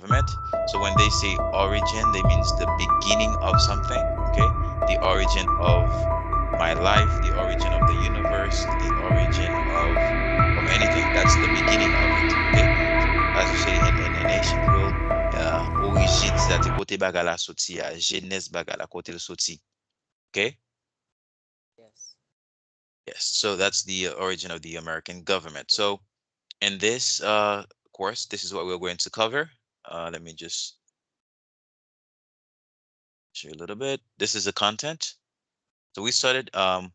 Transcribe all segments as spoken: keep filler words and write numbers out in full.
government. So when they say origin, they means the beginning of something, okay? The origin of my life, the origin of the universe, the origin of, of anything. That's the beginning of it, okay? As you say in, in, in ancient world, uh, orijin, sètadi kote bagay la soti a, jenès bagay la, kote l soti, okay? Yes. Yes, so that's the uh, origin of the American government. So in this uh, course, this is what we're going to cover. Uh, let me just show you a little bit. This is the content. So we started, um,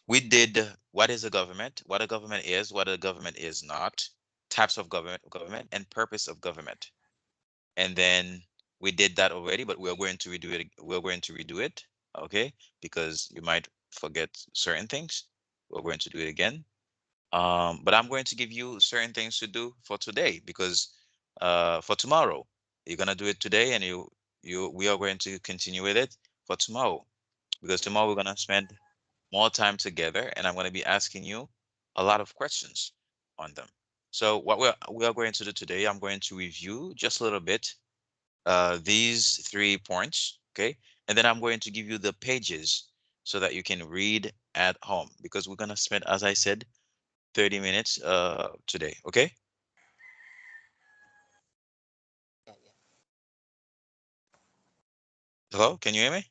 we did what is a government, what a government is, what a government is not, types of government, government, and purpose of government. And then we did that already, but we're going to redo it. We're going to redo it, okay? Because you might forget certain things. We're going to do it again. Um, but I'm going to give you certain things to do for today because uh, for tomorrow, you're gonna do it today, and you you we are going to continue with it for tomorrow because tomorrow we're gonna spend more time together, and I'm gonna be asking you a lot of questions on them. So what we we are going to do today, I'm going to review just a little bit uh, these three points, okay? And then I'm going to give you the pages so that you can read at home because we're gonna spend, as I said, thirty minutes uh, today, okay? Yeah, yeah. Hello, can you hear me?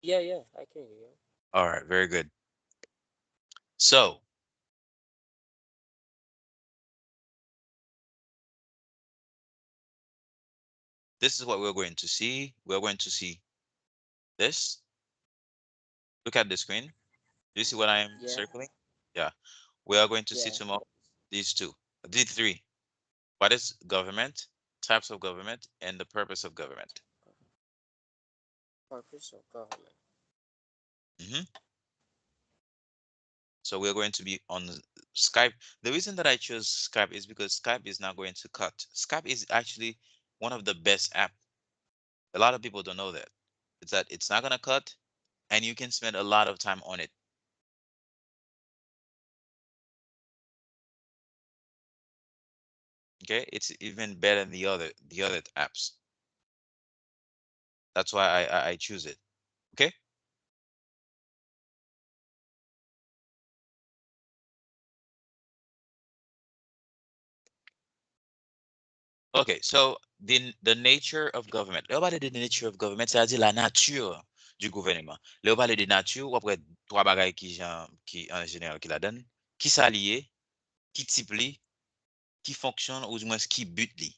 Yeah, yeah, I can hear you. All right, very good. So, this is what we're going to see. We're going to see this. Look at the screen. Do you see what I am Yeah. circling? Yeah. We are going to see Yeah. tomorrow these two, these three. What is government, types of government, and the purpose of government. Purpose of government. Mm-hmm. So we're going to be on Skype. The reason that I chose Skype is because Skype is not going to cut. Skype is actually one of the best app. A lot of people don't know that. It's that it's not gonna cut, and you can spend a lot of time on it. Okay, it's even better than the other the other apps. That's why I I, I choose it. Okay. Ok, so the, the nature of government. Lè yo pale de nature of government, sa vle di la nature du gouvernement. Lè yo pale de nature, w ap wè twa bagay ki jan ki an jeneral ki ladan l. Kisa li ye, ki tip li, ki fonksyon ou dimwens ki but li.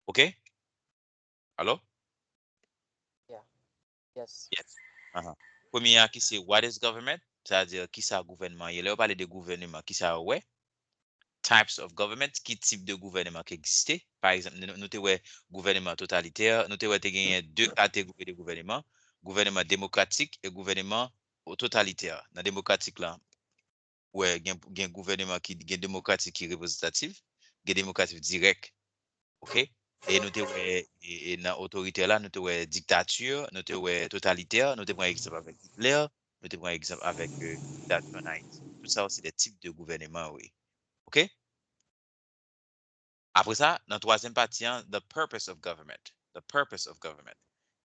Ok? Alo? Yeah. Yes. Yes. Aha. Premye a ki se what is government, sa vle di kisa gouvènman ye. Lè yo pale de gouvènman, kisa yo wè? Types of government, ki tip de gouvènman ki egziste. Pa egzanp, nou, nou te wè gouvènman totalitè, nou te wè te genyen de kategori de gouvènman, gouvènman demokratik e gouvènman totalitè. Nan demokratik la, wè gen, gen gouvènman ki gen demokratik ki reprezantatif, gen demokratik dirèk, ok? E nou te wè e, e nan otoritè la, nou te wè diktati, nou te wè totalitè, nou te pran egzanp avèk Hitler, nou te pran egzanp avèk euh, diktati an Ayiti. Tout sa yo se de tip de gouvènman, wi. Ok? Apre sa, nan twazyèm pati an, the purpose of government. The purpose of government.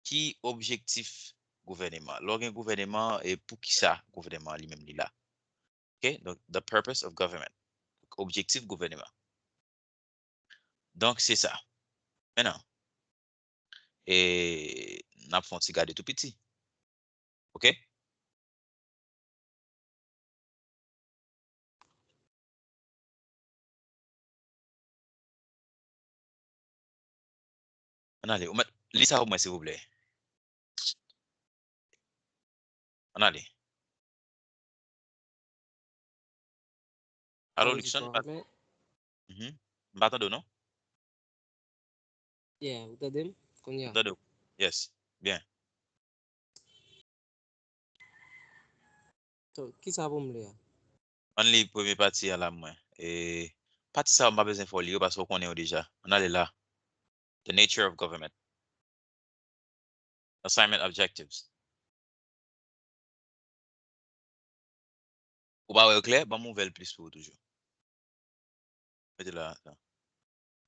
Ki objektif gouvènman? Lè w gen gouvènman, e pou ki sa gouvènman li menm li la? Ok? Donk, the purpose of government. Objektif gouvènman. Donk, se sa. Mentnan, e n ap fè yon ti gade tou piti. Ok? Ann ale, ou mèt li sa pou mwen, silvouplè. Ann ale. Alo, Luckson, m pa, mhm. M pa tande w, non? Yeah, ou tande m? Kounye a. M tande w. Yes. Byen. So, kisa pou m li a? Ann li premye pati a la, mwen. E pati sa yo, m pa bezwen fè w li yo, paske w konnen yo deja. Ann ale la. The nature of government. Assignment objectives. Ou pa wè l klè? Ban m ouvè l plis pou ou toujou. Mete la, la.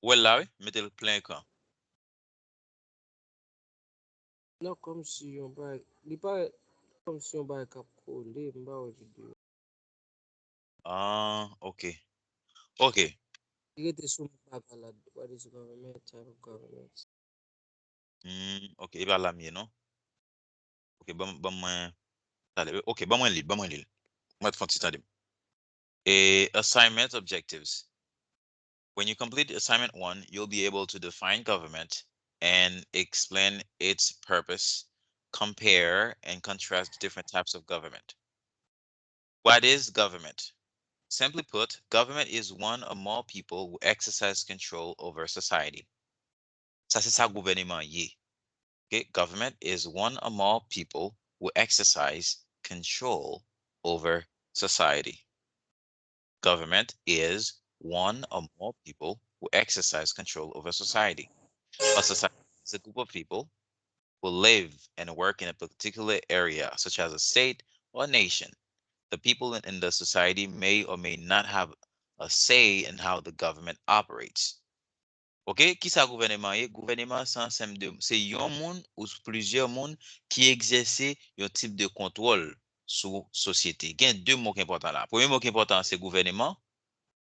Ou wè l la, wi? Mete l plen ekran. Non, kòmsi yon bagay, li parèt kòmsi yon bagay k ap kole, m pa wè videyo. Ah, ok. Ok. Li rete sou men bagay la, what is government, type of government. Hmm, ok, e pa la m ye, non? Ok, ban, ban mwen, tande, ok, ban mwen li l, ban mwen li l. Mwen fè yon ti tande m. E assignment objectives. When you complete assignment one, you'll be able to define government and explain its purpose, compare and contrast different types of government. What is government? Simply put, government is one or more people who exercise control over society. Sa se sa gouvèneman ye. Okay? Government is one or more people who exercise control over society. Government is one or more people who exercise control over society. A society is a group of people who live and work in a particular area, such as a state or a nation. The people in, in the society may or may not have a say in how the government operates. Ok, kisa gouvèneman ye? Gouvèneman se ansanm de, se yon moun ou plizyè moun ki egzèse yon tip de kontwòl sou sosyete. Gen de mo ki enpòtan la. Premye mo ki enpòtan se gouvèneman.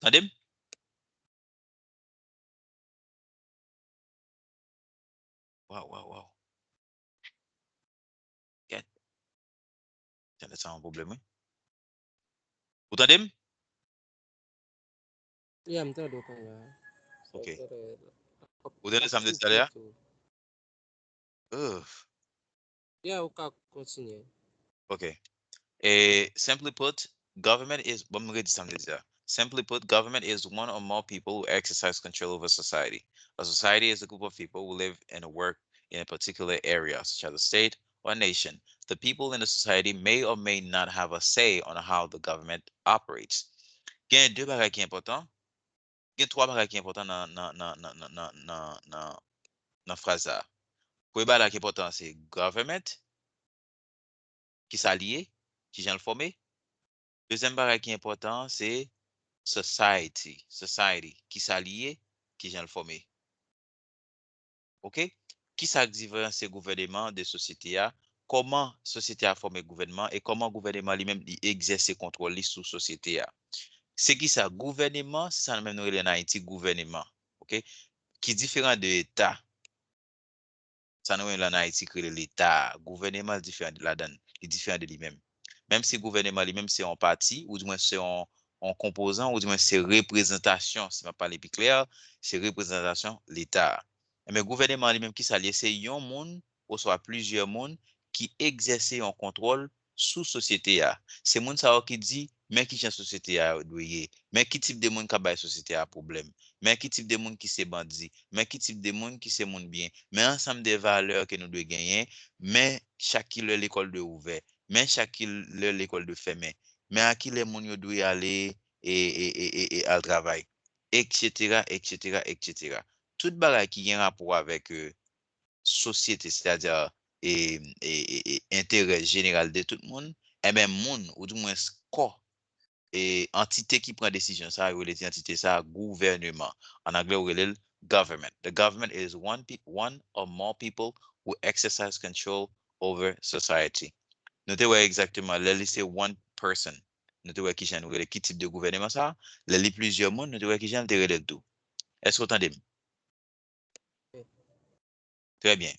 Tande m? Waw, waw, waw. Gad. Tande sa yon pwoblèm, wi. Ou tande m? Ya, m tande w kounye a. Ok. Ou tande sa m te di talè a? Uf. Ya, ou ka kontinye. Ok. E, simply put, government is, bon, m redi sa m te di a. Simply put, government is one or more people who exercise control over society. A society is a group of people who live and work in a particular area, such as a state or a nation. The people in the society may or may not have a say on how the government operates. Gen de bagay ki enpòtan. Gen twa bagay ki enpòtan nan, nan, nan, nan, nan, nan, nan, nan, nan fraz sa a. Premye bagay la ki enpòtan se government, kisa li ye, kijan l fòme. Dezyèm bagay ki enpòtan an se society, society, kisa li ye, kijan l fòme. Ok? Kisa k diferanse gouvèneman de sosyete a? Kòman sosyete a fòme gouvènman e kòman gouvèneman li menm li egzèse kontwòl li sou sosyete a? Se kisa? Gouvèneman, se sa nou menm nou rele ann Ayiti gouvèneman, ok? Ki diferan de eta. Sa nou menm la ann Ayiti k rele Leta a. Gouvèneman diferan de ladan l. Li diferan de li menm. Menm si gouvèneman li menm se yon pati, oudimwen se yon, yon konpozan, oudimwen se reprezantasyon, si m ap pale pi klè, se reprezantasyon Leta a. Enben, gouvèneman li menm, kisa l ye? Se yon moun oswa plizyè moun ki egzèse yon kontwòl sou sosyete a. Se moun sa yo ki di, men kijan sosyete a dwe ye, men ki tip de moun k ap bay sosyete a pwoblèm, men ki tip de moun ki se bandi, men ki tip de moun ki se moun byen, men ansanm de valè ke nou dwe genyen, men chak kilè lekòl dwe ouvè, men chak kilè lekòl dwe fèmen, men a kilè moun yo dwe ale e, e, e, e, e al travay, etsetera, etsetera, etsetera. Tout bagay ki gen rapò avèk, e, sosyete, sètadi, e, e, e, e, enterè jeneral de tout moun, enben, moun, oudimwens kò, e, antite ki pran desizyon sa, yo rele ti antite sa gouvèneman. An anglè, yo rele l government. The government is one, pe- one or more people who exercise control over society. Nou te wè egzakteman, lè li se one person, nou te wè kijan nou rele, ki tip de gouvèneman sa, lè li plizyè moun, nou te wè kijan nou te rele l tou. Èske w tande m? Trè byen.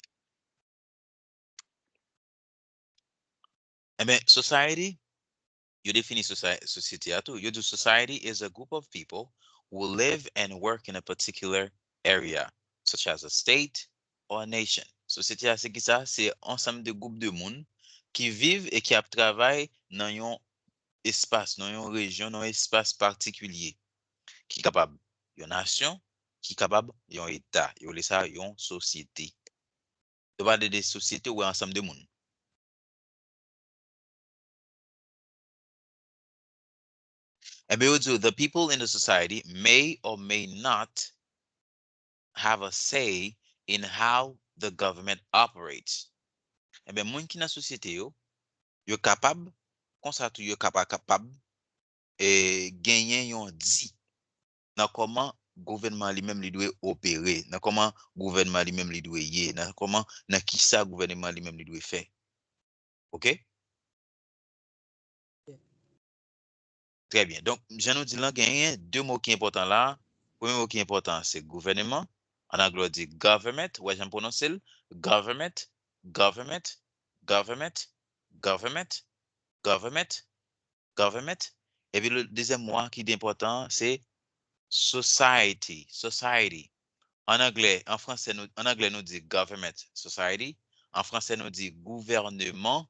Enben, society, yo defini sosyete a tou. Yo di society is a group of people who live and work in a particular area, such as a state or a nation. Sosyete a se kisa? Se ansanm de gwoup de moun ki viv e ki ap travay nan yon espas, nan yon rejyon, nan yon espas patikilye, ki kapab yon nasyon, ki kapab yon eta. Yo rele sa yon sosyete. Yo pale de sosyete, ou wè ansanm de moun. Enben, yo di, the people in the society may or may not have a say in how the government operates. Enben, moun ki nan sosyete yo, yo kapab, konsa tou, yo kapab, kapab e, genyen yon di nan kòman gouvènman an li menm li dwe opere, nan kòman gouvènman an li menm li dwe ye, nan kòman, nan kisa gouvènman an li menm li dwe fè. Oke? Trè byen. Donk, jan nou di l lan, genyen de mo ki enpòtan la. Premye mo ki enpòtan an, se gouvènman. An anglè, w di government. Ou wè jan m pwononse l? Government, government, government, government, government, government. Epi le dezyèm mo a ki enpòtan an, se society, society. An anglè, an fransè, nou, an anglè, nou di government, society. An fransè, nou di gouvènman,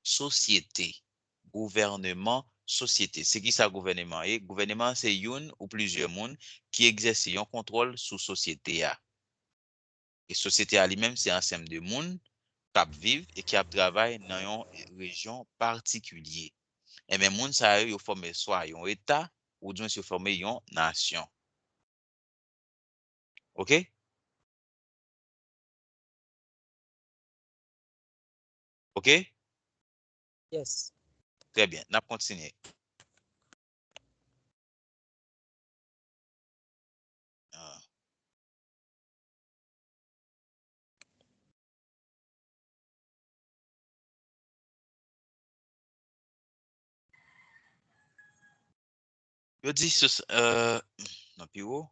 sosyete. Gouvènman, sosyete. Se ki sa gouvènman ye? Gouvènman se youn ou plizyè moun ki egzèse yon kontwòl sou sosyete a. E sosyete a li menm se ansanm de moun k ap viv e ki ap travay nan yon rejyon patikilye. Enben, moun sa yo, yo fòme swa yon eta, oudimwens yo fòme yon nasyon. Oke? Oke? Yes. Trè byen, n ap kontinye. Ah. Yo di sou, euh, nan pi wo.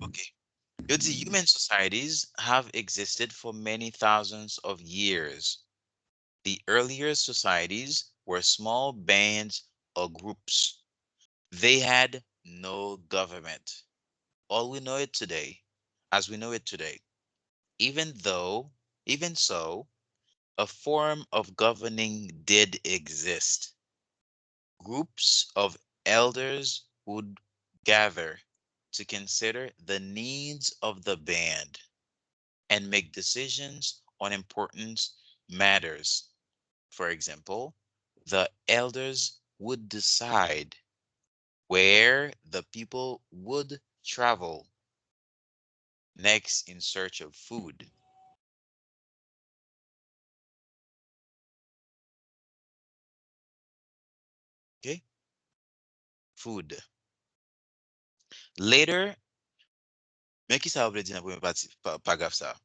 Ok. Yo di human societies have existed for many thousands of years. The earlier societies were small bands or groups. They had no government. All we know it today, as we know it today. Even though, even so, a form of governing did exist. Groups of elders would gather to consider the needs of the band and make decisions on important matters. For example, the elders would decide where the people would travel next in search of food. Ok? Food. Later, men ki sa yo vle di nan premye pati pa- paragraf sa a?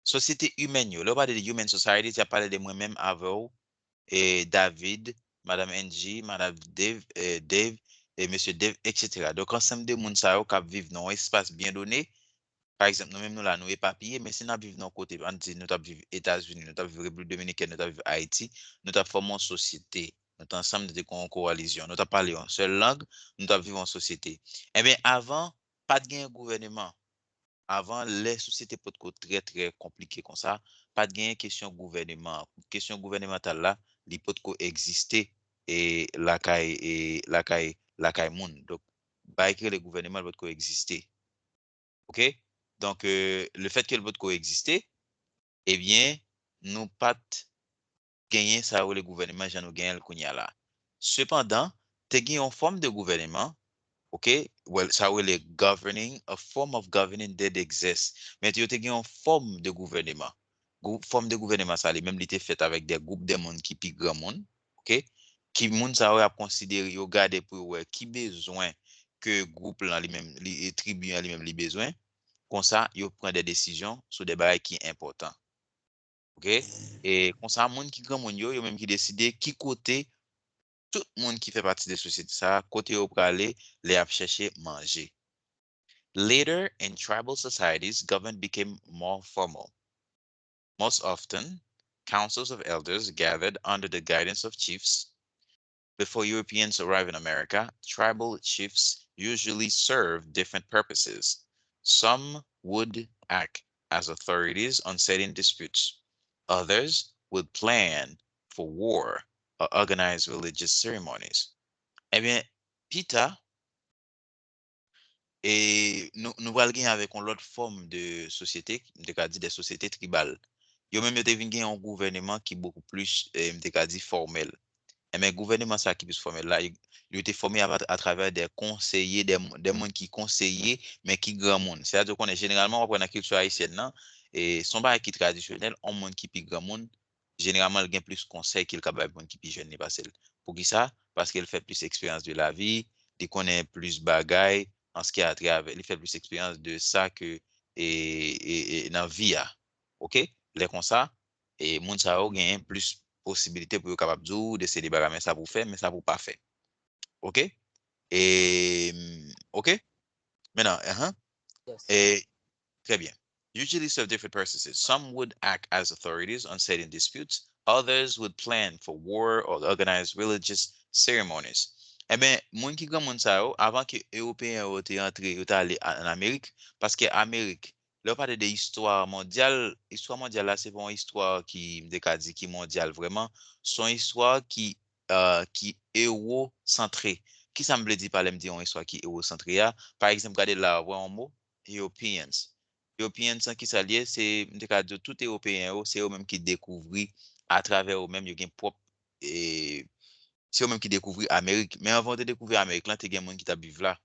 Sosyete imèn yo. Lè yo pale de human society, y ap pale de mwen menm avè w, e David, Madanm Angie, Madanm Dave, e Dave, e Mesye Dave, etsetera. Donk, ansanm de moun sa yo k ap viv nan yon espas byen done, pa egzanp, nou menm nou la, nou epapiye, men si n ap viv nan yon kote, ann di, nou t ap viv Etazini, nou t ap viv Repiblik Dominikèn, nou t ap viv Ayiti, nou t ap fòme yon sosyete. Nou t ansanm, nou te gen yon kowalizyon, nou t ap pale yon sèl lang, nou t ap viv yon sosyete. Enben, avan, pa t gen gouvèneman. Avan, lè sosyete potko trè, trè konplike konsa, pa t gen kesyon gouvèneman. Kesyon gouvènemantal la, li potko egziste e lakay, e lakay, lakay moun. Donk, bagay ki rele gouvèneman, li potko egziste. Ok? Donk, euh, le fèt ke l potko egziste, ebyen, nou pa t genyen sa yo rele gouvèneman jan nou genyen l kounye a la. Sepandan, te gen yon fòm de gouvèneman, ok, well, sa yo rele governing, a form of governing did exist. Men yo te gen yon fòm de gouvèneman. Gou- Fòm de gouvèneman sa li menm li te fèt avèk de gwoup de moun ki pi granmoun, ok, ki moun sa yo ap konsidere, yo gade pou yo wè ki bezwen ke gwoup lan li menm, li, e tribi an li menm li bezwen. Konsa, yo pran de desizyon sou de bagay ki enpòtan. Ok? E konsa, moun ki granmoun yo, yo menm ki deside ki kote tout moun ki fè pati de sosyete sa a, kote yo prale lè y ap chèche manje. Later, in tribal societies, government became more formal. Most often, councils of elders gathered under the guidance of chiefs. Before Europeans arrived in America, tribal chiefs usually served different purposes. Some would act as authorities on settling disputes. Others would plan for war or organize religious ceremonies. Ebyen, pita, e nou, nou pral gen avèk yon lòt fòm de sosyete, m te ka di de sosyete tribal. Yo menm yo te vin gen yon gouvèneman ki bokou plis, e m te ka di fòmèl. Enben, gouvèneman sa ki plis fòmèl la, yo, yo te fòme a, atravè de konseye, de, de moun ki konseye, men ki granmoun. Sètadi, ou konnen, jeneralman, w ap wè nan kilti ayisyèn nan, e se yon bagay ki tradisyonèl, yon moun ki pi granmoun, jeneralman, l gen plis konsèy ke l ka bay moun ki pi jèn li pase l. Poukisa? paske l fè plis eksperyans de lavi, li konnen plis bagay, an ce qui a trait avec, li fè plis eksperyans de sa ke e, e, e, nan vi a. Oke? Lè konsa, e moun sa yo genyen plis posibilite pou yo kapab di w de seri de bagay, men sa pou w fè, men sa pou w pa fè. Oke? E, oke? Maintenant, uh-huh. Yes. E, très bien. Usually serve different purposes. Some would act as authorities on certain disputes. Others would plan for war or organize religious ceremonies. Ebyen, moun ki granmoun sa yo, avan ke Ewopeyen yo te antre, yo te ale a- an Amerik, paske Amerik, lè w pale de istwa mondyal, istwa mondyal la, se pa yon istwa ki, m te ka di, ki mondyal vrèman. Se yon istwa ki, euh, ki ewosantre. Kisa m vle di pa lè m di yon istwa ki ewosantre a? Pa egzanp, gade la, w wè yon mo, Europeans. Europeans, an kisa l ye? Se, m te ka di w, tout Ewopeyen yo, se yo menm ki dekouvri, atravè yo menm, yo gen pwòp, e, se yo menm ki dekouvri Amerik. Men anvan yo te dekouvri Amerik lan, te gen moun ki t ap viv la.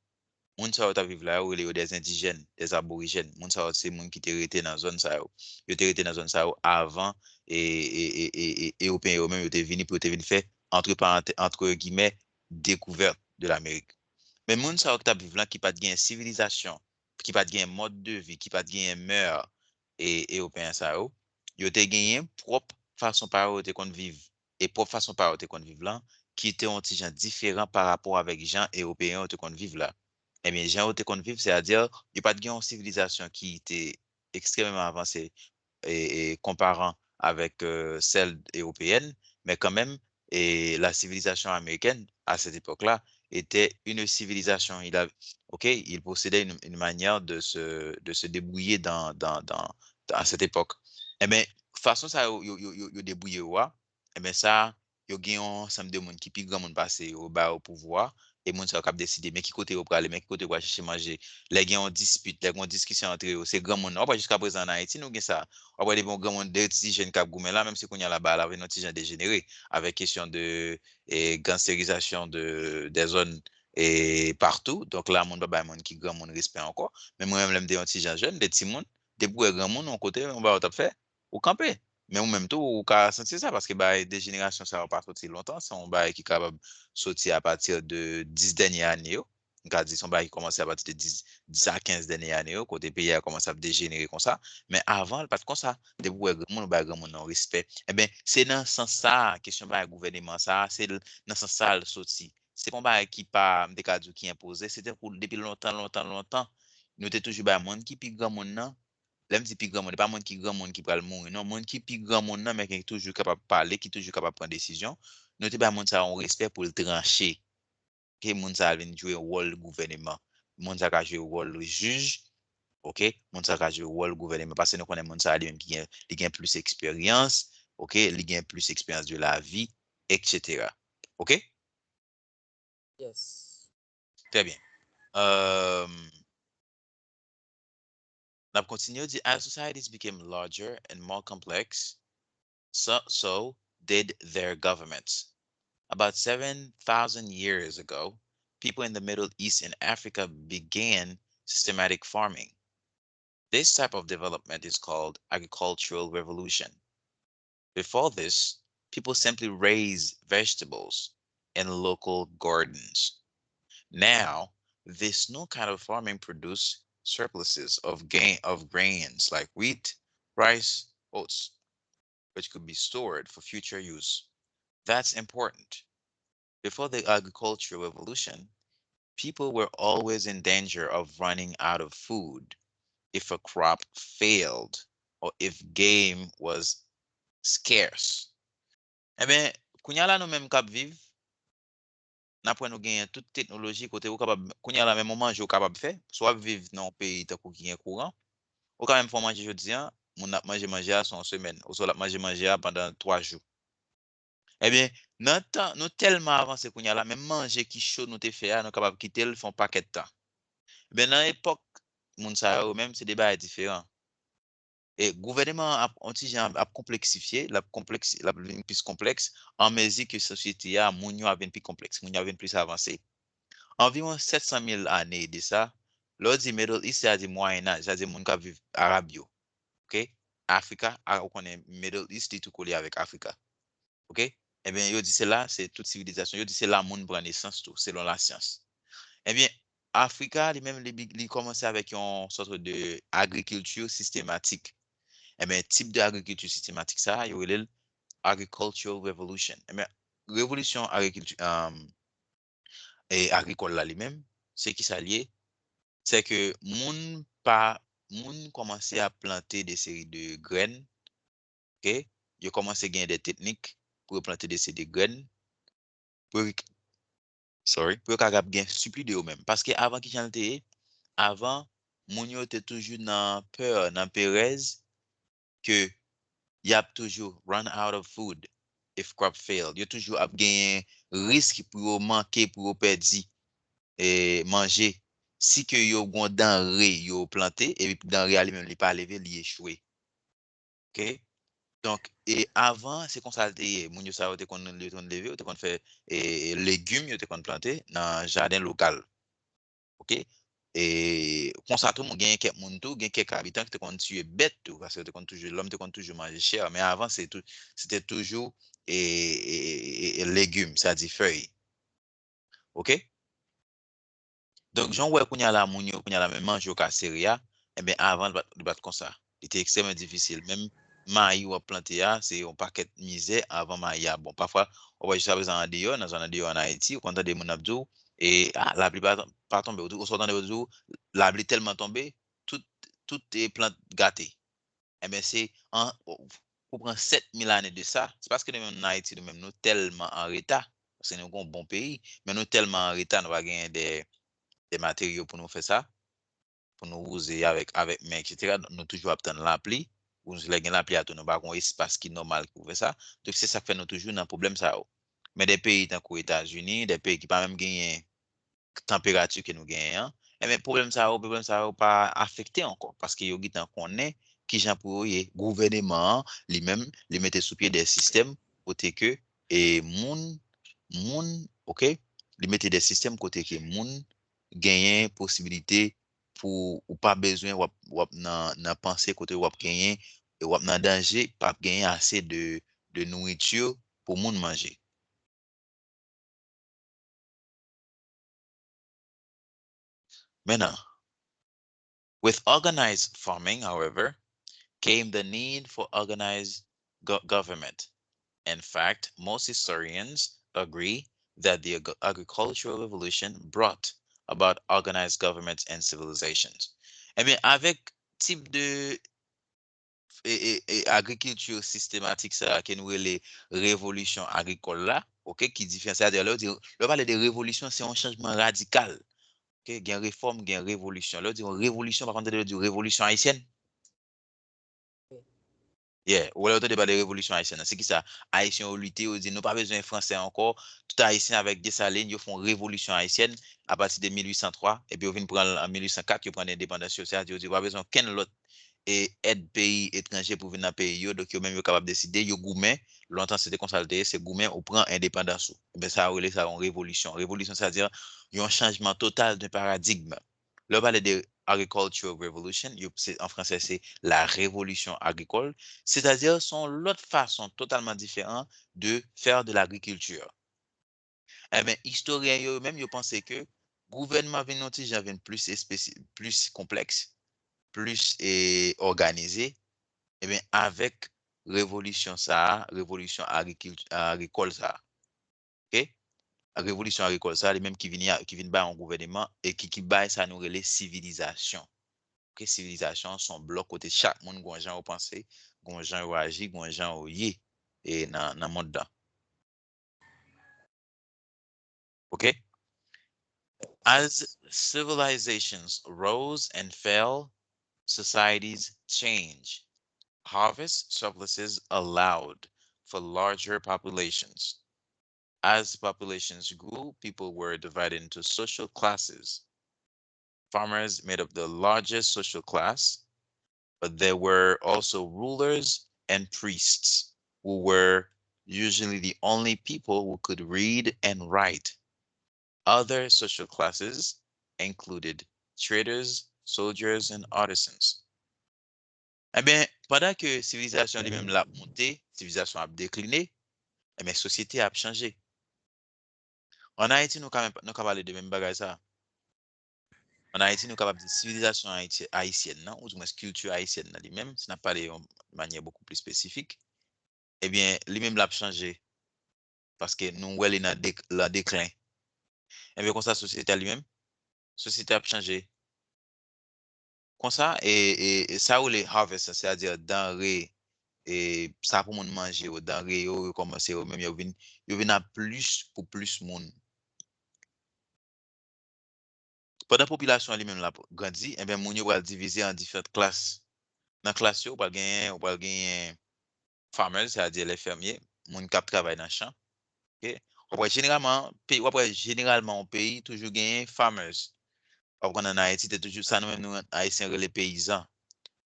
Moun sa yo t ap viv la, yo rele yo des indigènes, des aborigènes. Moun sa yo se moun ki te rete nan zòn sa yo. Yo te rete nan zòn sa yo avan, e, e, e, e, e Ewopeyen yo menm, yo te vini pou yo te vin fè, entre parenthè-, entre guillemets, découverte de l'Amérique. Men moun sa yo ki t ap viv lan, ki pa t gen sivilizasyon, ki pa t gen mòd de vi, ki pa t gen mè e Ewopeyen sa yo, yo te genyen pwòp fason pa yo yo te konn viv. E pwòp fason pa yo te konn viv lan, ki te yon ti jan diferan pa rapò avèk jan Ewopeyen yo te konn viv la. Ebyen, jan yo te konn viv, sètadi, yo pa t gen yon sivilizasyon ki te ekstrèmeman avanse e, e konparan avèk euh, sèl ewopeyèn, men kanmenm, e la civilisation américaine à cette époque-là était une civilisation, il a, ok, il possédait une, une manière de se, de se débrouiller dans, dans, dans, dans- à cette époque. Ebyen, fason sa yo, yo, yo, yo, yo debwouye yo a, ebyen sa, yo gen yon ansanm de moun ki pi granmoun pase yo, ba yo pouvwa, e moun sa yo k ap deside men ki kote yo prale, men ki kote yo pral chèche manje. Lè gen yon dispit, lè gen yon diskisyon antre yo, se granmoun nan. W ap wè jiska prezan an Ayiti, nou gen sa. W ap wè depi yon granmoun, de ti jèn k ap goumen la, menm si kounye a la bagay la vin yon ti jan dejenere avèk kesyon de e, gangsterizasyon de, des zones e, partout. Donk la, moun pa bay moun ki granmoun respè ankò. Men mwen menm, lè m te yon ti jan jèn, de timoun, depi w wè granmoun yon kote, yon bagay w t ap fè, ou kanpe. Men ou menm tou, ou ka santi sa, paske bagay dejenerasyon sa yo pa soti lontan, se yon bagay ki kapab soti apati de dis dènye ane yo. M ka di se yon bagay ki kòmanse apati de dis, dis a kenz dènye ane yo, kote peyi a kòmanse ap dejenere konsa. Men avan, l pa t konsa. Depi w wè granmoun, ou bay granmoun nan respè. Ebyen, se nan sans sa a, kesyon bagay gouvèneman sa a, se l- nan sans sa a l soti. Se pa yon bagay ki pa, m te ka di w ki enpoze, se tankou depi lontan, lontan, lontan, nou te toujou bay moun ki pi granmoun nan, lè m di pi granmoun, e pa moun ki granmoun ki pral mouri, non, moun ki pi granmoun nan, men ki toujou kapab pale, ki toujou kapab pran desizyon, nou te bay moun sa a yon respè pou l tranche. Oke, moun sa a vin jwe wòl gouvèneman. Moun sa a ka jwe wòl jij, oke, moun sa a ka jwe wòl gouvèneman, paske nou konnen moun sa a li menm ki gen, li gen plis eksperyans, oke, li gen plis eksperyans de lavi, et cetera. Oke? Yes. Très bien. Euh, n ap kontinye, di, as societies became larger and more complex, so, so did their governments. About seven thousand years ago, people in the Middle East and Africa began systematic farming. This type of development is called agricultural revolution. Before this, people simply raised vegetables in local gardens. Now, this new kind of farming produced surpluses of gain of grains like wheat, rice, oats, which could be stored for future use. That's important. Before the agricultural revolution, people were always in danger of running out of food if a crop failed or if game was scarce. Ebyen, kounye a la nou menm k ap viv, n ap wè nou genyen tout teknoloji kote ou kapab, kounye a la menm yon manje ou kapab fè, si w ap viv nan yon peyi tankou ki gen kouran, ou ka menm fè yon manje jodi a, moun ap manje manje a sou yon semèn, oswa l ap manje manje a pandan twa jou. Ebyen, nan tan, nou tèlman avanse kounye a la, menm manje ki cho nou te fè a, nou kapab kite l fè yon pakèt tan. Ebyen, nan epòk moun sa yo menm, se de bagay diferan. E gouvèneman an ap, yon ti jan ap konpleksifye, l ap konpleks, l ap vin plis konplèks, an mezi ke sosyete a, moun yo ap vin pi konplèks, moun yo ap vin plis avanse. Anviwon sèt san mil ane de sa, lè w di Middle East, sa di Mwayen Aj, sa di moun k ap viv Arab yo. Oke? Afrika, a, ou konnen Middle East, li tou kole avèk Afrika. Oke? Ebyen, yo di se la, se tout sivilizasyon. Yo di se la moun pran nesans tou, selon lasyans. Ebyen, Afrika, li menm, li, bi- li kòmanse avèk yon sòt de agrikilti sistematik. Ebyen, tip de agrikilti sistematik sa, yo rele l agricultural revolution. Ebyen, revolisyon agrikilti, um, e agrikòl la li menm, se ki sa l ye? Se ke moun pa, moun kòmanse ap plante de seri de grenn, ok? Yo kòmanse gen de teknik pou yo plante de seri de grenn, pou yo, sorry, pou yo kapab gen sipli de yo menm. Paske avan, ki jan l te ye? Avan, moun yo te toujou nan pè, nan perèz, ke y ap toujou run out of food if crop fail. Yo toujou ap genyen risk pou yo manke, pou yo pèdi e, manje. Si ke yo gon danre yo plante, epi danre a li menm li pa leve, li echwe. Ok? Donk, e avan, se konsa l te ye. Moun yo sa yo te konn, yo te konn leve, yo te konn fè e, legim, yo te konn plante nan jaden lokal. Ok? E konsa tou, moun, gen kèk moun tou, gen kèk abitan ki te konn tiye bèt tou, paske yo te konn toujou, lòm te konn toujou manje chè, men avan, se tou, se te toujou e, e, e, e, e legim, sa di fèy. Ok? Donk, jan w wè kounye a la, moun yo, kounye a la, menm manje yo ka sere a, ebyen, avan, li pa t, li pa t konsa. Li te ekstrèmman difisil. Menm mayi w ap plante a, se yon pakèt mizè avan mayi a bon. Pafwa, w ap wè jiskaprezan andeyò, nan zòn andeyò ann Ayiti, ou konn tande moun ap di w, e, a, lapli pa, pa tonbe. Ou, ou sot tande yo di w, lapli tèlman tonbe, tout, tout e plant gate. Ebyen, se an, ou pran sèt mil ane de sa, se paske nou menm nan Ayiti, nou menm, nou tèlman an reta, paske nou gon bon peyi, men nou tèlman an reta, nou pa genyen de, de materyo pou nou fè sa, pou nou wouze avèk, avèk men, etsetera. Nou toujou ap tann lapli, ou lè gen lapli a tou, nou pa gon espas ki nòmal pou fè sa. Donk, se sa k fè nou toujou nan pwoblèm sa yo. Men de peyi tankou Etazini, de peyi ki pa menm genyen tanperati ke nou genyen an, ebyen, pwoblèm sa yo, pwoblèm sa yo pa afekte ankò, paske yo gentan konnen kijan pou yo ye. Gouvèneman an, li menm, li mete sou pye de sistèm kote ke, e, moun, moun, ok, li mete de sistèm kote ke moun genyen posibilite pou ou pa bezwen w ap, w ap nan, nan panse kote w ap genyen, w ap nan danje, p ap genyen ase de, de nouriti pou moun manje. Maintenant, with organized farming, however, came the need for organized go- government. In fact, most historians agree that the ag- agricultural revolution brought about organized governments and civilizations. Ebyen, avèk tip de e, e, e, agrikilti sistematik sa a ke nou rele revolisyon agrikòl la, ok, ki diferan. Sètadi, lè yo di, lè yo pale de revolisyon, se yon chanjman radikal. Ok, gen refòm, gen revolisyon. Lè yo di yon revolisyon, pa konn tande yo di revolisyon ayisyèn. Yeah, ou lè yo tande pale de revolisyon ayisyèn nan, se ki sa? Ayisyen yo lite, yo di nou pa bezwen fransè ankò. Tout Ayisyen avèk Desalin, yo fè yon revolisyon ayisyèn apati de mil uit san twa, epi yo vin pran l an mil uit san kat, yo pran endepandans yo, sètadi yo di yo pa bezwen okenn lòt e èd peyi etranje pou vin nan peyi yo, donk yo menm yo kapab deside, yo goumen, lontan se te konsa l te ye, se goumen ou pran endepandans ou. Ebyen, sa yo rele sa yon revolisyon. Revolisyon, sètadi yon chanjman total de paradigm. Lè w pale de agricultural revolution, yo, se, an fransè, se la révolution agricole, sètadi se yon lòt fason totalman diferan de faire de l'agriculture. Ebyen, istoryen yo menm, yo panse ke gouvènman vin yon ti jan vin plis espesi- plis konplèks, plis e òganize, ebyen, avèk revolisyon sa a, revolisyon agrikil- agrikòl sa a. Ok? Revolisyon agrikòl sa a, li menm ki vin, ki vin bay yon gouvèneman e ki, ki bay sa nou rele sivilizasyon. Ok? Sivilizasyon se yon blòk kote chak moun gon jan yo panse, gon jan yo aji, gon jan yo ye e nan, nan mond lan. Ok? As civilizations rose and fell, societies change. Harvest surpluses allowed for larger populations. As populations grew, people were divided into social classes. Farmers made up the largest social class, but there were also rulers and priests, who were usually the only people who could read and write. Other social classes included traders, soldiers, and artisans. Ebyen, pandan ke sivilizasyon li menm l ap monte, sivilizasyon ap dekline, Ebyen, sosyete a ap chanje. Ann Ayiti, nou ka, nou ka pale de menm bagay sa. Ann Ayiti, nou kapab di sivilizasyon ayiti- ayisyèn nan, oudimwens kilti ayisyèn nan li menm, si n ap pale yon manyè bokou pli espesifik, ebyen, li menm l ap chanje. Paske nou wè li nan dek- nan deklen. Ebyen, konsa, sosyete a li menm, sosyete ap chanje. Konsa, e, e, e sa yo rele harvest, sètadi danre, e sa pou moun manje yo, danre yo, yo kòmanse yo menm, yo vin, yo vin ap plis pou plis moun. Pandan popilasyon an li menm l ap grandi, ebyen, moun yo pral divize an diferan klas. Nan klas yo, ou pral genyen, ou pral genyen farmers, sètadi lè fèmye, moun k ap travay nan chan. Ok? W ap wè jeneralman, peyi, w ap wè jeneralman yon peyi toujou genyen farmers. W ap konn ann Ayiti, te toujou sa nou menm nou Ayisyen rele peyizan.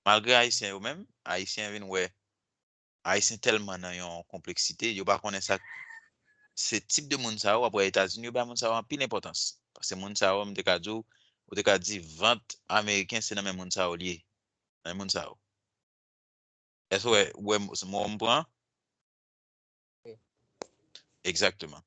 Malgre Ayisyen yo menm, Ayisyen vin wè Ayisyen tèlman nan yon konpleksite, yo pa konnen sa. Se tip de moun sa yo, w ap wè Etazini, yo bay moun sa yo anpil enpòtans. Paske moun sa yo, m te ka di w, ou te ka di vant ameriken, se nan men moun sa yo li ye. Nan men moun sa yo. Èske w wè, w wè mo m pran? Egzakteman.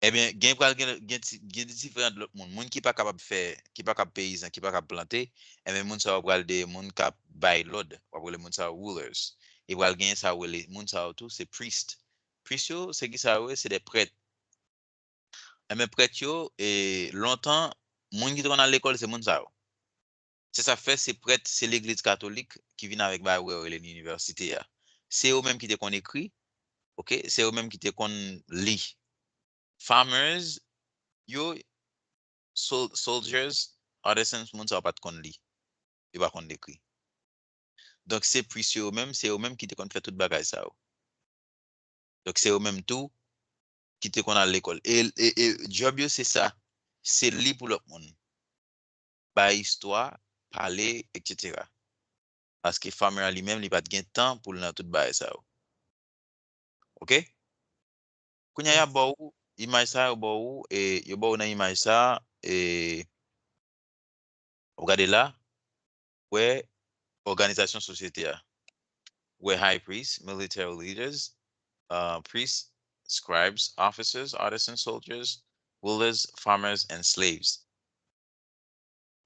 Ebyen, gen pral gen, gen, ti- gen diferan lòt moun. Moun ki pa kapab fè, ki pa kapab peyizan, ki pa kapab plante, ebyen, moun sa yo pral de moun k ap bay lòd. W ap rele moun sa yo rulers. E pral gen sa yo rele moun sa yo tou, se priest. Priest yo, se ki sa yo ye? Se de prèt. Ebyen, prèt yo, e, lontan, moun ki te konn al lekòl, se moun sa yo. Se sa k fè se prèt, se legliz katolik ki vin avèk bagay yo rele inivèsite a. Se yo menm ki te konn ekri, ok? Se yo menm ki te konn li. Farmers, yo, sol- soldiers, artisans, moun sa yo pa t konn li. Yo pa konn ekri. Donk, se priest yo menm, se yo menm ki te konn fè tout bagay sa yo. Donk, se yo menm tou ki te konn al lekòl. E, e, e djòb yo, se sa. Se li pou lòt moun. Bay istwa, pale, etsetera. Paske farmer an li menm, li pa t gen tan pou l nan tout bagay sa yo. Ok? Kounye a, y ap ba w imaj sa, yo ba w, e, yo ba w nan imaj sa, e, w ap gade la, wè òganizasyon sosyete a. Wè high priest, military leaders, uh, priests, scribes, officers, artisans, soldiers, rulers, farmers, and slaves.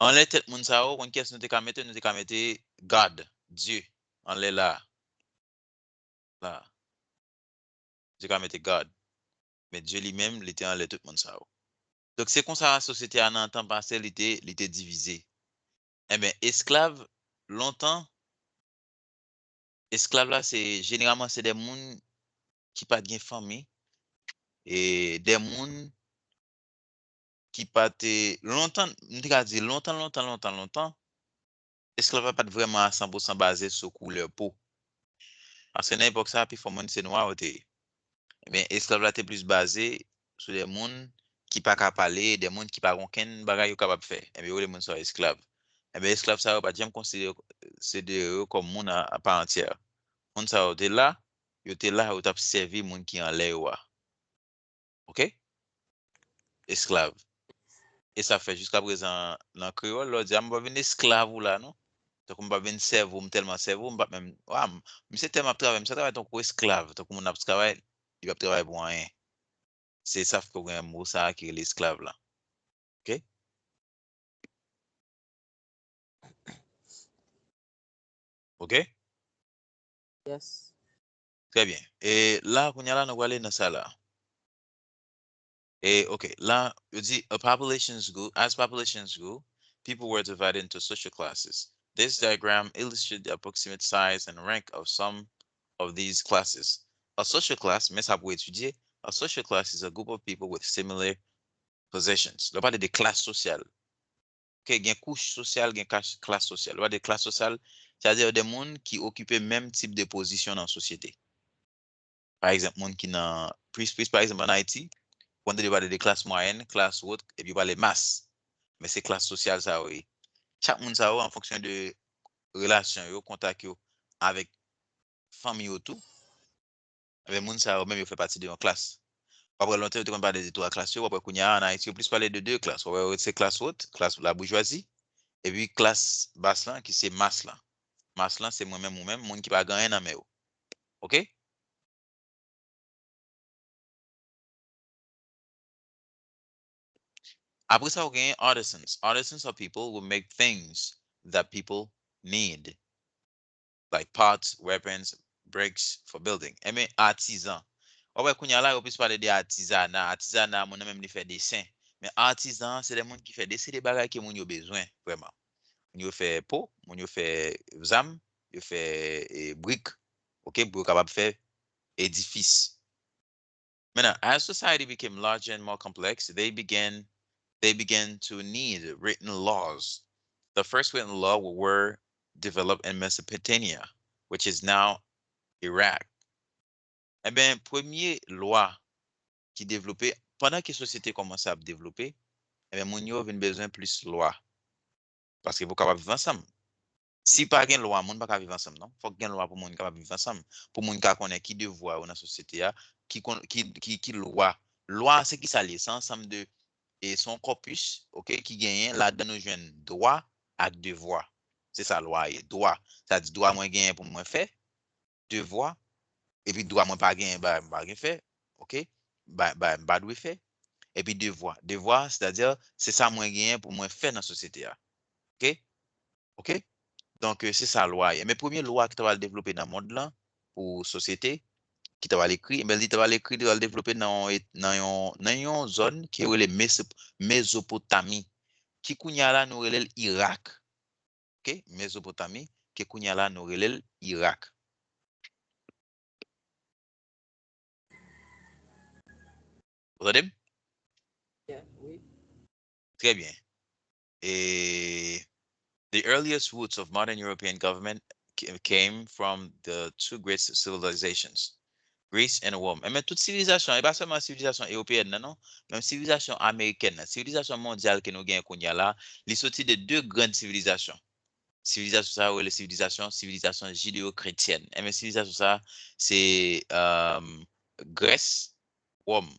Anlè tèt moun sa yo, konn kiyès nou te ka mete? Nou te ka mete God, Dye, anlè la. La. Nou te ka mete God. Men Dye li menm, li te anlè tout moun sa yo. Donk, se konsa sosyete a nan tan pase, li te, li te divize. Enben, esklav, lontan, esklav la, se, jeneralman, se de moun ki pa t gen fanmi, e de moun ki pa t, lontan, m te ka di lontan, lontan, lontan, lontan, esklav la pa t vrèman a san pou san baze sou koulè po. Paske nan epòk sa a, pifò moun se nwa yo te ye. Ebyen, esklav la te plis baze sou de moun ki pa ka pale, de moun ki pa gen okenn bagay yo kapab fè. Ebyen, yo rele moun sa yo esklav. Ebyen, esklav sa yo pa t janm konsidere, konsidere yo kòm moun a, a pa antyè. Moun sa yo te la, yo te la, yo t ap sèvi moun ki anlè yo a. Ok? Esklav. E sa fè jiska prezan nan kreyòl, lè w di, "A, m pa vin esklav ou la, non. Tankou m pa vin sèvi w, m tèlman sèvi w, m pa menm, a, m, misye tèlman ap travay, misye ap travay tankou esklav, tankou moun ap travay, li p ap travay pou anyen." Se sa fè w gen mo sa a ki rele esklav la. Ok? Ok? Yes. Trè byen. E la, kounye a la, nou prale nan sa la. E, ok, la, yo di, a populations grew, as populations grew, people were divided into social classes. This diagram illustrates the approximate size and rank of some of these classes. A social class, men sa pou etidye, a social class is a group of people with similar positions. Lè w pale de klas sosyal, ok, gen kouch sosyal, gen klas, klas sosyal. Lè w pale de klas sosyal, sètadi de moun ki okipe menm tip de pozisyon nan sosyete. Pa egzanp, moun ki nan plis, plis, pa egzanp, ann Ayiti, w konn tande yo pale de klas mwayèn, klas wot, epi yo pale mas. Men se klas sosyal sa yo ye. Chak moun sa yo, an fonksyon de relasyon yo, kontak yo avèk fanmi yo tou, ebyen, moun sa yo menm, yo fè pati de yon klas. W ap wè lontan yo te konn pale de twa klas yo, w ap wè kounye a, ann Ayiti, yo plis pale de de klas. W ap wè se klas wot, klas laboujwazi, epi klas bas lan, ki se mas lan. Mas lan, se mwen menm, ou menm, moun ki pa gen anyen nan men yo. Ok? Apre sa, ou genyen artisans. Artisans are people who make things that people need, like pots, weapons, bricks for building. Enben, atizan. W ap wè kounye a la, yo plis pale de atizana. Atizana, moun nan menm li fè desen. Men atizan, se de moun ki fè desen de bagay ke moun yo bezwen, vrèman. Moun yo fè po, moun yo fè zam, yo fè eh, brik, ok, pou yo kapab fè edifis. Maintenant, as society became larger and more complex, they began they began to need written laws. The first written law were developed in Mesopotamia, which is now Iraq. Enben, premye lwa ki devlope, pandan ke sosyete kòmanse ap devlope, enben, moun yo vin bezwen plis lwa. Paske pou kapab viv ansanm. Si pa gen lwa, moun pa ka viv ansanm, non. Fòk gen lwa pou moun kapab viv ansanm. Pou moun ka konnen ki devwa yo nan sosyete a, ki, kon- ki, ki, ki lwa. Lwa, se ki sa l ye? Se ansanm de, e se yon kòpis, ok, ki genyen, ladan nou jwenn dwa ak devwa. Se sa lwa ye, dwa. Sa di dwa mwen genyen pou mwen fè, devwa, epi dwa mwen pa genyen, ba, m pa gen fè, ok? Ba, ba, m pa dwe fè. Epi devwa. Devwa, sètadi, se sa mwen genyen pou mwen fè nan sosyete a. Ok? Ok? Donk, eh, se sa lwa a ye. Men premye lwa ki ta pral devlope nan mond lan, pou sosyete, ki ta pral ekri, men li ta pral ekri, li ta pral devlope nan yon, nan yon, nan yon zòn ki rele Mesop- Mezopotami, ki kounye a la nou rele l Irak. Ok? Mezopotami, ke kounye a la nou rele l Irak. Ou tande m? Yeah, wi. Très bien. Et the earliest roots of modern European government ca- came from the two great civilizations, Greece and Rome. Enben, tout sivilizasyon, e pa sèlman sivilizasyon ewopeyèn nan, non, menm sivilizasyon amerikèn nan, sivilizasyon mondyal ke nou genyen kounye a la, li soti de de grann sivilizasyon. Sivilizasyon sa yo rele sivilizasyon, sivilizasyon jideyo-kretyèn. Enben, sivilizasyon sa, se um, Grès, Wòm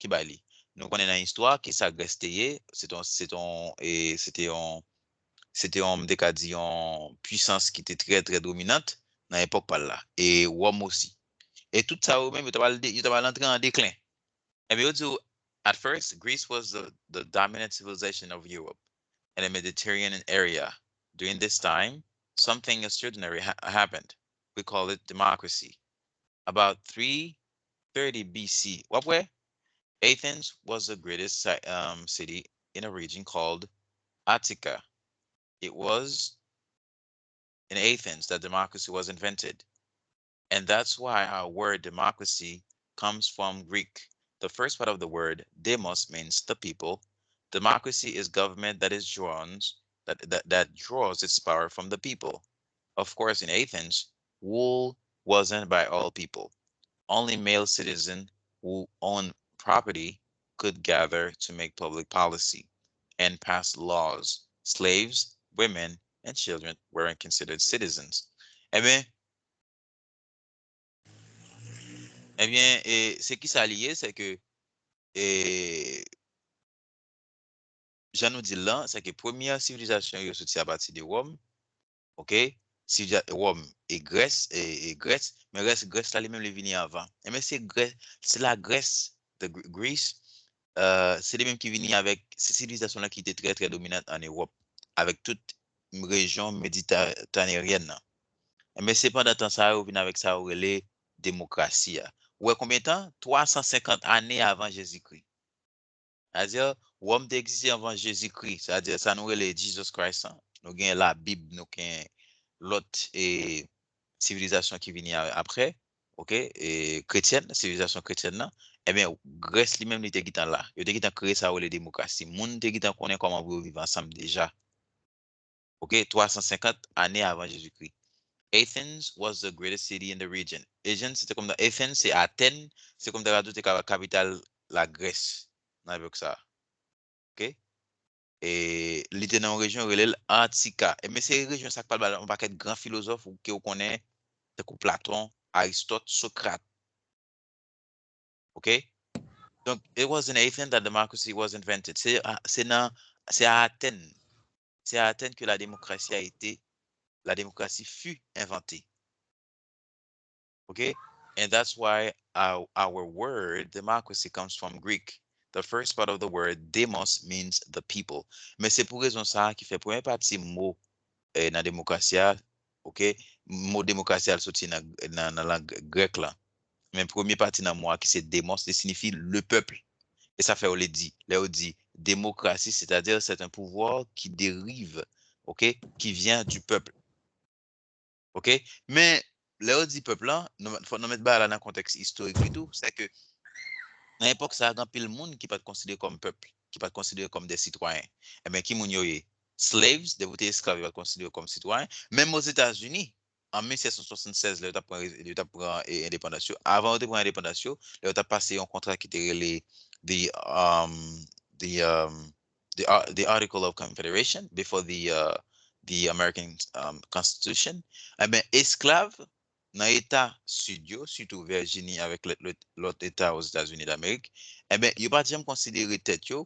ki bay li. Nou konnen nan istwa, ki sa Grès te ye, se te yon, se te yon, e, se te yon, se te yon, m te ka di, yon pwisans ki te trè, trè dominant nan epòk pa l la. E Wòm osi. E tout sa yo menm, yo ta pral de- yo ta pral antre an deklen. Enben, yo di w, at first, Greece was the, the dominant civilization of Europe and the Mediterranean area. During this time, something extraordinary ha- happened. We call it democracy. About three thirty B C, w ap wè, Athens was the greatest ci- um, city in a region called Attica. It was in Athens that democracy was invented. And that's why our word democracy comes from Greek. The first part of the word demos means the people. Democracy is government that is drawn that, that, that draws its power from the people. Of course, in Athens, rule wasn't by all people. Only male citizens who owned property could gather to make public policy and pass laws. Slaves, women, and children weren't considered citizens. Enben, enben, e, se ki sa li ye, se ke, e, jan nou di l lan, se ke premyè sivilizasyon yo soti apati de Wòm, ok? Siviliza- Wòm e Grès, e, e Grès, men rès Grès la li menm li vini anvan. Enben, se Grès, se la Grès, the Gr- Greece, euh, se li menm ki vini avèk, se sivilizasyon la ki te trè, trè dominant an Ewòp, avèk tout rejyon meditèraneryèn nan. Enben, se pandan tan sa yo vin avèk sa yo rele demokrasi a. Ou wè konbyen tan? Twa san senkant ane avan Jezikri. Sètadi, Wòm te egziste anvan Jezikri. Sètadi, sa nou rele Jesus Christ lan. Nou gen Labib, nou gen lòt e, sivilizasyon ki vini a- apre, ok, e, kretyèn, sivilizasyon kretyèn nan. Ebyen, Grès li menm, li te gentan la. Yo te gentan kreye sa yo rele demokrasi. Moun te gentan konnen kòman pou yo viv ansanm deja. Ok, twa san senkant ane avan Jezikri. Athens was the greatest city in the region. Athens, se te kòm, Athens, se Atèn, se kòm ta di w te ka kapital Lagrès nan epòk sa a. Ok? E li te nan yon rejyon yo rele l Antika. Ebyen, se rejyon sa k pral ba l yon pakèt gran filozòf ou ke w konnen, tankou Platon, Aristòt, Sokrat. Ok? Donk, it was in Athens that democracy was invented. Se a- se nan, se a Atèn. Se a Atèn ke la démocratie a été, la démocratie fut inventée. Ok? And that's why our, our word democracy comes from Greek. The first part of the word demos means the people. Men se pou rezon sa a ki fè premye pati mo eh, nan demokrasi a, ok, mo demokrasi a soti nan, nan, nan lang grèk la. Men premye pati nan mo a ki se demos, li siyifi le peuple. E sa fè yo le di, lè yo di démocratie, c'est-à-dire c'est un pouvoir qui dérive, ok, qui vient du peuple. Ok? Men, lè yo di pèp lan, nou, fò nou met bagay la nan kontèks istorik li tou, se ke nan epòk sa a, gen anpil moun ki pa t konsidere kòm pèp, ki pa t konsidere kòm de sitwayen. Ebyen, ki moun yo ye? Slaves, depi w te esklav, yo pa t konsidere kòm sitwayen. Menm Ozetazini, an mil sèt san swasannsèz, lè yo t ap pran, yo t ap pran, e, endepandans yo, avan yo te pran endepandans yo, lè yo t ap pase yon kontra ki te rele the, um, the, um, the, ar- the Article of Confederation before the, uh, the American, um, Constitution, ebyen, esklav nan eta sid yo, sitou Vèjini avèk lòt, lòt, lòt eta Ozetazini Damerik, ebyen, yo pa t janm konsidere tèt yo,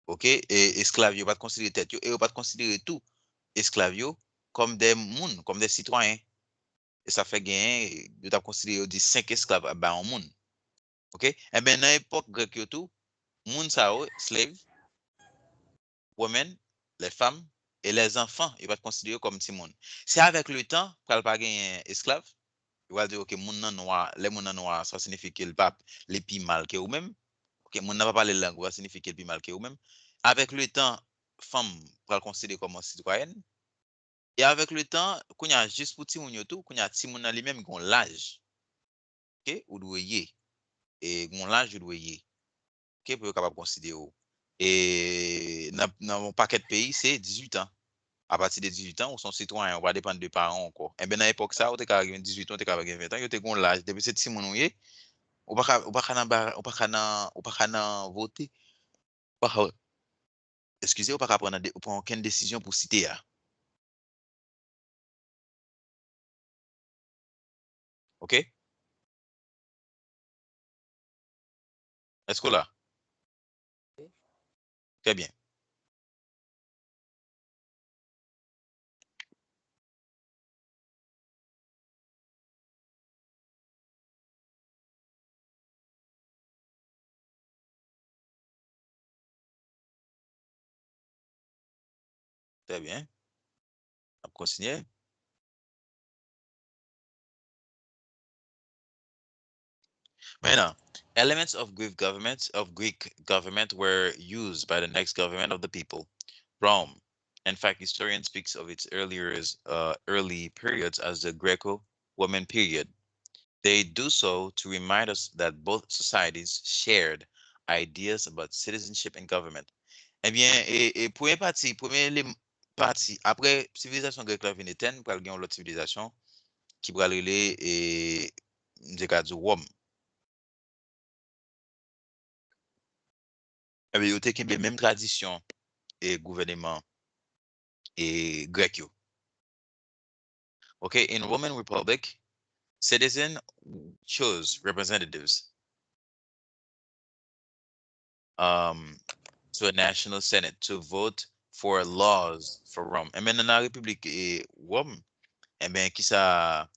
ok, e esklav yo pa t konsidere tèt yo, e yo pa t konsidere tou esklav yo kòm de moun, kòm de sitwayen. E sa fè genyen, yo t ap konsidere yo di senk esklav ap bay yon moun. Ok? Ebyen, nan epòk grèk yo tou, moun sa yo, slave, women, les femmes, et les enfants, yo pa t konsidere yo kòm timoun. Se avèk le tan, pral pa genyen esklav, yo pral di, ok, moun nan nwa, lè moun nan nwa, sa siyifi ke l pa, li pi mal ke ou menm. Ok, moun nan pa pale lang ou, sa siyifi ke l pi mal ke ou menm. Avèk le tan, fanm pral konsidere kòm yon sitwayèn. E avèk le tan, kounye a, jis pou timoun yo tou, kounye a, timoun nan li menm gon laj, ok, ou dwe ye. E gon laj ou dwe ye, ok, pou yo kapab konsidere w. E nan, nan yon pakèt peyi, se dizuit an. Apati de dizuit an, ou se yon sitwayen, ou pa depann de paran w ankò. Enben, nan epòk sa a, ou te ka gen dizuit an, ou te ka gen ven an, yo te gon laj. Depi se timoun ou ye, ou pa ka, ou pa ka nan, ba- ou pa ka nan, ou pa ka nan vote. Ou pa ka, eskize, ou pa ka pran, nan de- pran okenn desizyon pou site a. Ok? Èske w la? Trè byen. Trè byen. N ap kontinye. Maintenant, elements of Greek government of Greek government were used by the next government of the people, Rome. In fact, historian speaks of its earlier uh, early periods as the Greco-Roman period. They do so to remind us that both societies shared ideas about citizenship and government. Ebyen, e, e premye pati, premye ele- pati, apre sivilizasyon grèk la vin etèn, pral gen yon lòt sivilizasyon ki pral rele, e, m te ka di Wòm. Ebyen, yo te kenbe menm tradisyon e gouvèneman e grèk yo. Ok, in Roman Republic, citizens chose representatives um, to a national senate to vote for laws for Rome. Ebyen, nan, nan Repiblik e, Wòm, ebyen, kisa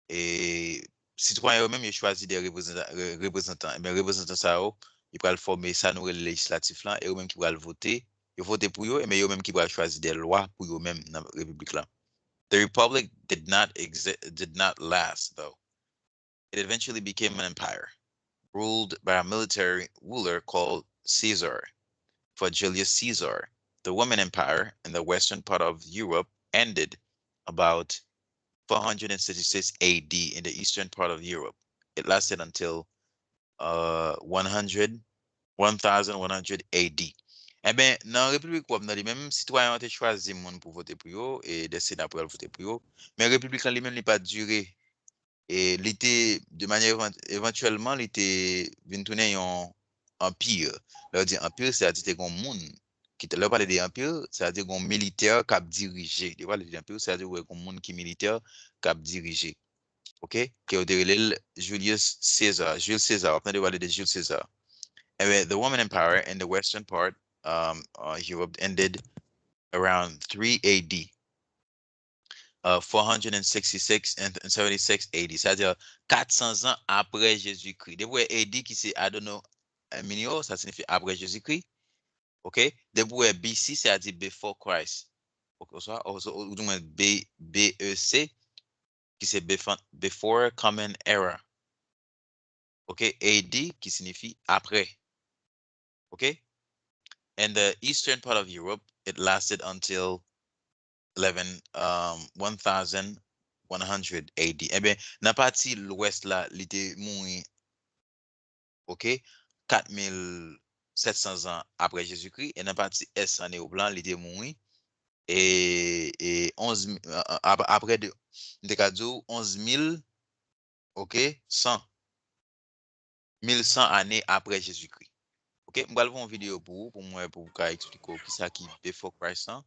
e, sitwayen yo menm, yo chwazi de reprezantan, re- reprezantan. Ebyen, reprezantan sa yo, yo pral fòme sa nou rele lejislatif lan, e yo menm ki pral vote, yo vote pou yo, ebyen, yo menm ki pral chwazi de lwa pou yo menm nan Repiblik lan. The Republic did not exi- did not last, though. It eventually became an empire, ruled by a military ruler called Caesar. For Julius Caesar, the Roman Empire in the western part of Europe ended about four hundred sixty-six A D. In the eastern part of Europe. It lasted until uh, one hundred, one thousand one hundred A D. Ebyen, nan Repiblik Wòm nan li menm, sitwayen an te chwazi moun pou vote pou yo, e de sena pou yo al vote pou yo. Men Repiblik lan li menm, li pa t dire, e li te, de manyè evan- evantyèlman, li te vin tounen yon anpi. Lè yo di anpi, sètadi te gen moun ki te, lè yo pale de anpi, sètadi gen militè k ap dirije. Lè yo pale de anpi, sètadi gen moun ki militè k ap dirije. Ok? Ke yo te rele l Julius Caesar. Jules César. W ap tande yo pale de Jules César. Ebyen, the Roman Empire in the western part um, uh, Europe ended around three A D. Uh, four hundred sixty-six and seventy-six A D. Sètadi kat san zan apre Jezikri. Depi w wè A D ki se, I don't know, eh, millennial, sa siyifi apre Jezikri. Ok? Depi w wè B C, se a di before Christ. Ok, oswa, oswa, ou di mwen B, B E C, ki se befo-, before Common Era. Ok? A D, ki siyifi apre. Ok? In the eastern part of Europe, it lasted until eleven, um, one thousand one hundred A D. Ebyen, nan pati lwès la, li te mouri, ok, kat mil sèt san zan apre Jezikri, e nan pati ès an Ewòp lan, li te mouri, e, e onz, a- a- apre de, m te ka di w, onz mil, ok, san, mil san ane apre Jezikri. Ok, m pral fè yon videyo pou ou, pou mwen, pou m ka eksplike w kisa ki before Christ lan,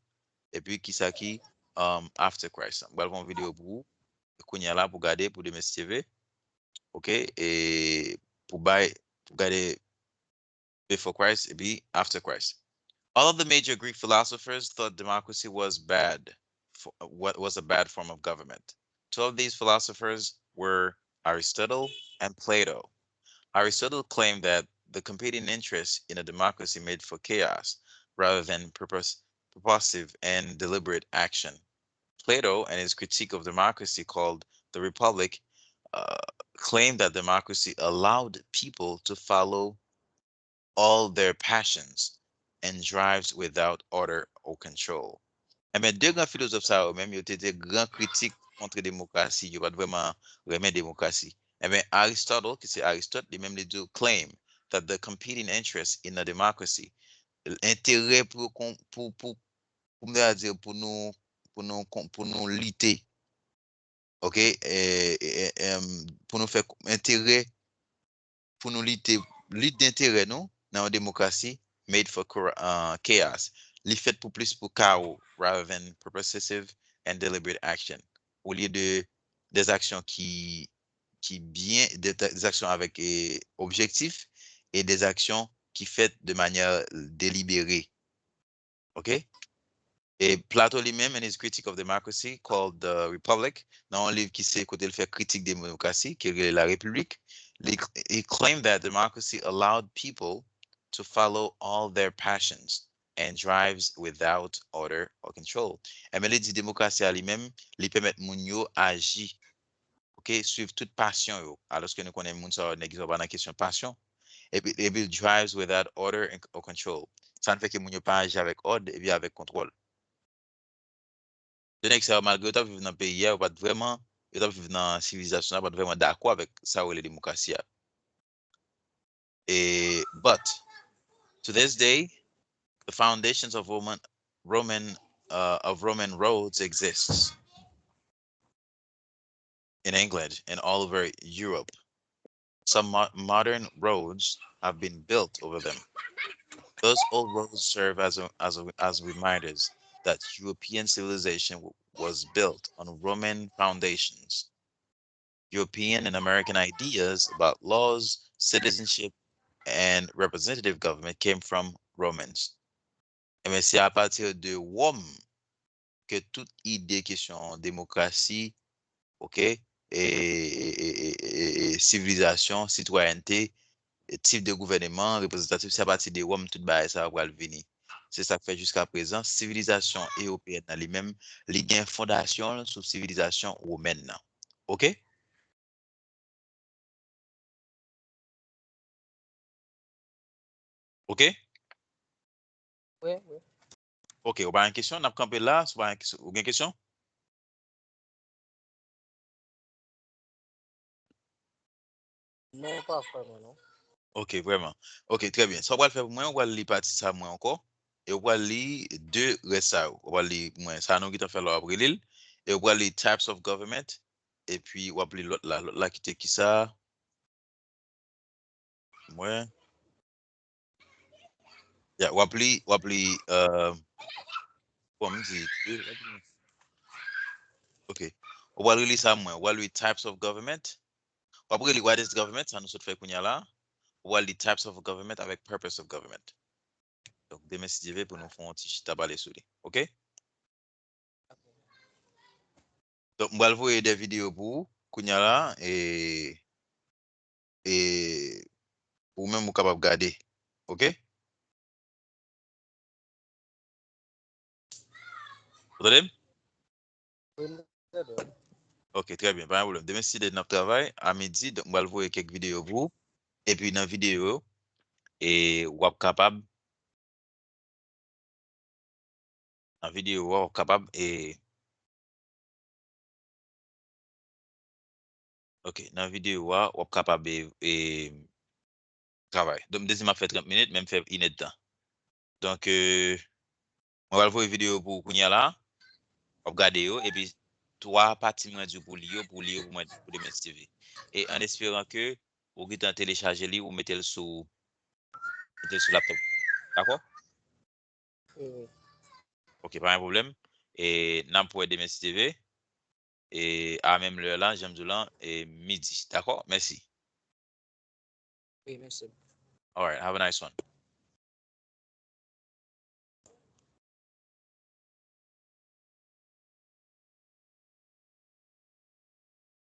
epi kisa ki, um, after Christ lan. M pral fè yon videyo pou ou, kounye a la, pou gade, pou demen si Dye vle. Ok, e pou bay, pou gade before Christ, epi after Christ. All of the major Greek philosophers thought democracy was bad, fo- what was a bad form of government. Two of these philosophers were Aristotle and Plato. Aristotle claimed that the competing interests in a democracy made for chaos rather than purpose, purposive and deliberate action. Plato, in his critique of democracy called The Republic, uh, claimed that democracy allowed people to follow all their passions and drives without order or control. Ebyen, de gran filozòf sa yo menm, yo te de gran kritik kont demokrasi, yo pa t vrèman renmen demokrasi. Ebyen, Aristotle, ki se Aristot, li menm li di, claim that the competing interests in a democracy, enterè pou, pou, pou, pou m ta di, pou nou, pou nou, pou nou lite, ok, e, e, e, em, pou nou fè enterè, pou nou lite, lit denterè nou nan yon demokrasi made for chara- uh, chaos. Li fèt pou plis pou kawo rather than purposive and deliberate action. Olye de des actions ki, ki byen, de, des actions avec eh, objectif et des actions qui faites de manière délibérée. Ok? E Plato li menm, in his critique of democracy called The Republic, nan yon liv ki se kote l fè kritik demokrasi, ki rele La République, li, he claimed that democracy allowed people to follow all their passions and drives without order or control. Ebyen, li di demokrasi a li menm, li pèmèt moun yo aji, ok, swiv tout pasyon yo. Alòske nou konnen moun sa yo, nèg yo pa nan kesyon pasyon. Epi, epi drives without order and, or control. Sa n fè ke moun yo pa aji avèk òd epi avèk kontwòl. De nèg sa yo, malgre yo t ap viv nan peyi a, yo pa t vrèman, yo t ap viv nan sivilizasyon an, yo pa t vrèman dakò avèk sa yo rele demokrasi a. E, but, to this day, the foundations of Roman, Roman, uh, of Roman roads exists in England and all over Europe. Some mo- modern roads have been built over them. Those old roads serve as a, as a, as reminders that European civilization w- was built on Roman foundations. European and American ideas about laws, citizenship, and representative government came from Romans. Ebyen, se apati de Wòm ke tout ide kesyon demokrasi, ok, e, e, e, e, e, e sivilizasyon, sitwayènte, e tip de gouvèneman, reprezantatif, se apati de Wòm tout bagay sa yo pral vini. Se sa k fè jiska prezan, sivilizasyon ewopeyèn nan li menm, li gen fondasyon l sou sivilizasyon womèn nan. Ok? Ok? Wi, wi. Ok, ou pa gen kesyon? N ap kanpe la. Si ou pa gen kesyon, ou gen kesyon? Non, pa vrèman, non. Ok, vrèman. Ok, trè byen. Sa w pral fè pou mwen, ou pral li pati sa mwen ankò. E ou pral li de rès sa yo. Ou pral li pou mwen sa nou gentan fè la, w ap reli l. E ou pral li types of government. Epi w ap li lòt la. Lòt la ki te kisa? Mwen. Ya, w ap li, w ap li, euh, bon, m di, de, w ap li. Ok. Ou pral reli sa mwen. Ou pral li types of government. W ap reli what is government, sa nou sot fè kounye a la. Ou pral li types of government avèk purpose of government. Donk, demen, si Dye vle, pou nou fè yon ti chita pale sou li. Ok? Donk, m pral voye de videyo pou ou, kounye a la, e, e, ou menm ou kapab gade. Ok? Ou tande m? Wi, m tande w. Ok, trè byen, pa gen pwoblèm. Demen si Dye vle n ap travay a midi, donk m pral voye kèk videyo pou ou. Epi nan videyo yo, e w ap kapab nan videyo a, w ap kapab e Ok, nan videyo a, w ap kapab e, e, travay. Donk, m te di m ap fè trant minit, men m fè inèdtan. Donk, e, mwen pral voye videyo pou ou kounye a la. W ap gade yo, epi twa pati mwen di w pou li yo, pou li yo pou mwen, pou Demen T V. E an esperan ke ou gentan telechaje li, ou mete l sou, mete l sou laptop. Dakò? Mhm. Ok, pa gen pwoblèm. E n ap wè demen si Dye vle. E a menm lè la, jan m di w lan, e midi. Dakò? Mèsi. Wi, mèsi. Alright, have a nice one.